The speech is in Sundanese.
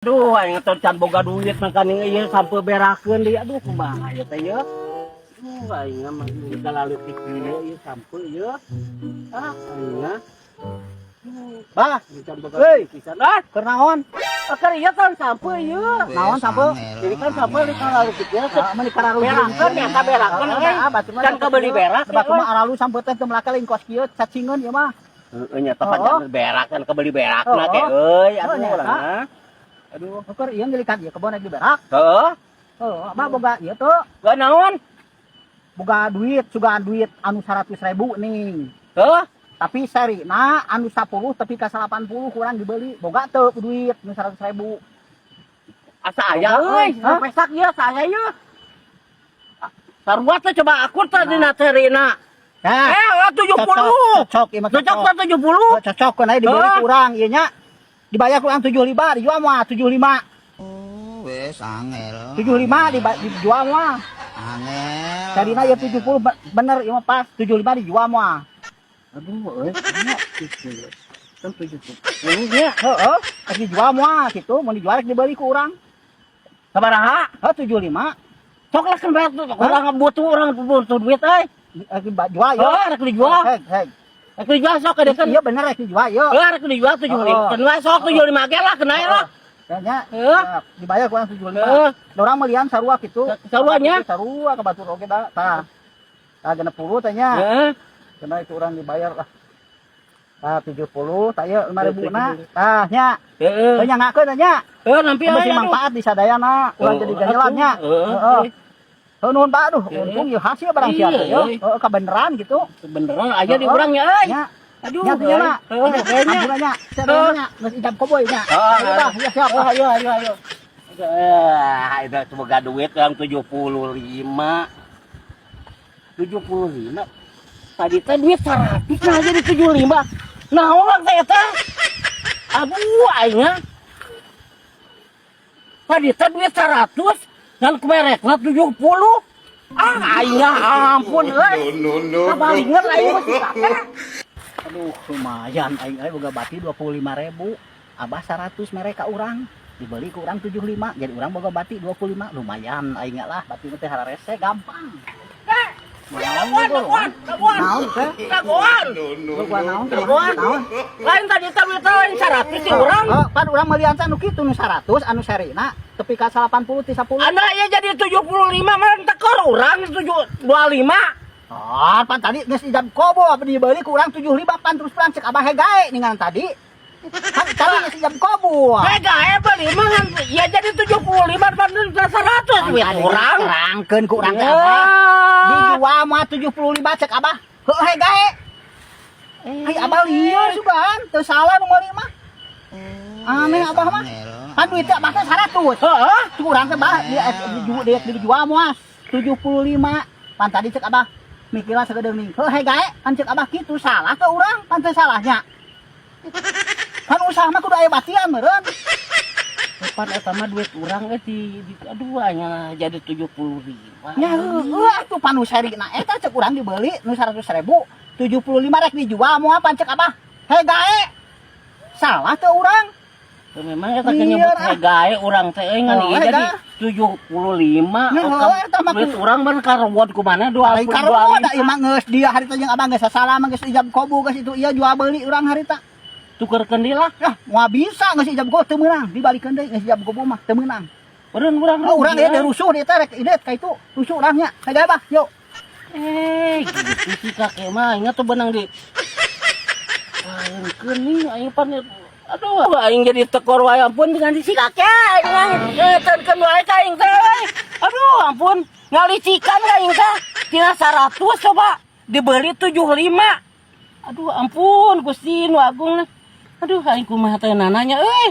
Aduh, aing teh can boga duit, makaning ieu sampe berakeun deui. Aduh, kumaha ieu teh ieu? Aduh, aing mah kalaleutik ieu ieu sampe ieu. Ah, aing mah. Bah, Can boga Hei. duit pisan. Ah, keur naon? Akar ieu kan sampe ieu. Naon sampe? Jadi kan sampe di kalaleutik ieu. Ah, meuni kararu. Berakeun ya, berakeun euy. Ah, batur mah Can kabeli berak. Batur mah aralu sampe teh teu melaka lain kos kieu cacingeun ieu mah. Heeh, nya tepat Oh. berakeun kabeli berakna Oh. ke euy. Oh, Aduh, nya, lah. Aduh. Keur ieu ngelikan ieu kebon rek diberak. Heeh. Heuh, abah boga ieu tuh, Gak naon? Boga duit, sugan duit anu 100.000 nih. Heeh. Tapi serina anu 10 tapi ka 80 kurang dibeli. Boga teu duit nu 100.000? Asa aya euy, Hah? pesak ieu saya ieu. Sarua teh coba akur teh dina serina. Nah, Eh, oh, 70. cocok, cocok ieu mah. Cocok Cocok. teh 70. Oh, cocok keun dibeli Hah? Kurang ieu nya. Dibayar kurang 75, dijual mah 75. Oh, wes angel. 75 dijual mah. Angel. Sarina ya 70 bener ieu mah pas 75 dijual mah. Aduh, euy. Kan 70. Ini dia. Heeh, rek dijual mah kitu, mun dijual rek dibeli ku urang. Sabaraha? Heuh, 75. Sok lah kan bayar tuh. Urang butuh duit euy. Rek dijual ya. Oh, rek dijual. Heg, heg. Rek dijual sok ada kan. Iya bener rek dijual ya. Heeh, rek dijual 75. Oh. Kan wae sok 75 ge lah kena lah. Kayaknya Heeh. dibayar kurang 75. Heeh. Urang melian sarua kitu. Sarua nya? Sarua ka batur oge da. Tah. Tah, 60 teh nya. Heeh. Kena itu urang dibayar lah. Tah, 70, tah ieu 5000 na. Tah nya. Heeh. Teu nyangakeun teh nya. Heeh, nampi Masih aya, aduh. manfaat di sadayana, urang jadi ganjelan nya. Heeh. Heeh. Heuh, nuhun Pak, aduh, Heeh. untung ieu hasil barang sia teh Iya, yo. euy. Heeh, kabeneran gitu. Beneran aja di Heeh. urang nya euy. Nya, Aduh. nya nya na. Heeh, kayaknya. Hampura nya, sadayana nya, geus ijab koboy nya. Heeh. Ayo bah, ya siap. Oh, ayo ayo ayo. Eh, itu semoga duit yang 75. 75. Tadi teh duit 100, nah jadi 75. Nah, orang teh eta. Aduh, aing mah. Tadi teh duit 100 dan kemerekna 70. Ah, aing mah ampun euy. No, no, no. Kabalingan aing mah si kakek. Aduh, lumayan aing euy boga bati 25.000. Abah 100 mere ka urang. Dibeli ku urang 75, jadi urang boga bati 25. Lumayan aing lah, bati mah teh hararese gampang. Dagoan, dagoan, dagoan. Naon teh? Dagoan. No, no, Boga naon teh? Dagoan. Naon? Lain tadi teh duit lain 100 di urang. Oh, pan urang melian teh nu kitu nu 100 anu serina tepi ka 80 ti 10. Anda ya jadi 75 mah tekor urang 7 25. Oh, pan tadi geus ijab kobo apa dibeli ku urang 75, pan terus terang cek abah hegae ningan tadi. Kan tadi geus ijab kobo. Mega beli mah kan ya jadi 75 pan 100 duit urang. Terangkeun ku urang teh Ya. abah. Dijual mah 75 cek abah. Heuh, hegae. Ai abah lieur sugan, teu salah nu meuli mah. Aneh abah mah. Pan duit teh abah teh 100. Heeh. Cek urang teh bah di dijual mah 75. Pan tadi cek abah mikirlah sagedeung ning. Heuh, hegae, pan cek abah kitu salah ke urang, pan teu salahnya. Pan usaha mah kudu aya batian meureun. Pan eta mah duit urang eh di aduh nya jadi 75. Nya heueuh atuh, pan nu serina eta cek urang dibeli nu 100.000 75 rek dijual moal, pan cek abah hegae. Salah teu urang? Tuh, memang eta Iya, nyebut ah. hegae urang teh euy ngan Oh, ieu jadi hega. 75. Nya heueuh eta mah duit urang mah karewot ku mana Lain 20. karo da ieu mah geus dia harita jeung abah geus salah mah, geus ijab kobu geus itu ieu jual beli urang harita. Tukerkeun deui lah. Yah, moal bisa, geus ijab kobu teu meunang, dibalikeun deui geus ijab kobu mah teu meunang. Urang urang Oh, urang ieu rusuh di teh rek idet ka itu rusuh urangnya. Hegae bah, yuk. Eh, gitu sih kakek mah, ingat tuh benang di. Aing nih, aing pan aduh, aing jadi tekor wae, ampun dengan si kakek, aing ngetenkeun wae ka aing teh. Aduh, ampun, ngalicikan ka aing teh. Tina 100 coba dibeli 75. Aduh, ampun, Gusti nu agung. Aduh, aing kumaha teh nananya euy.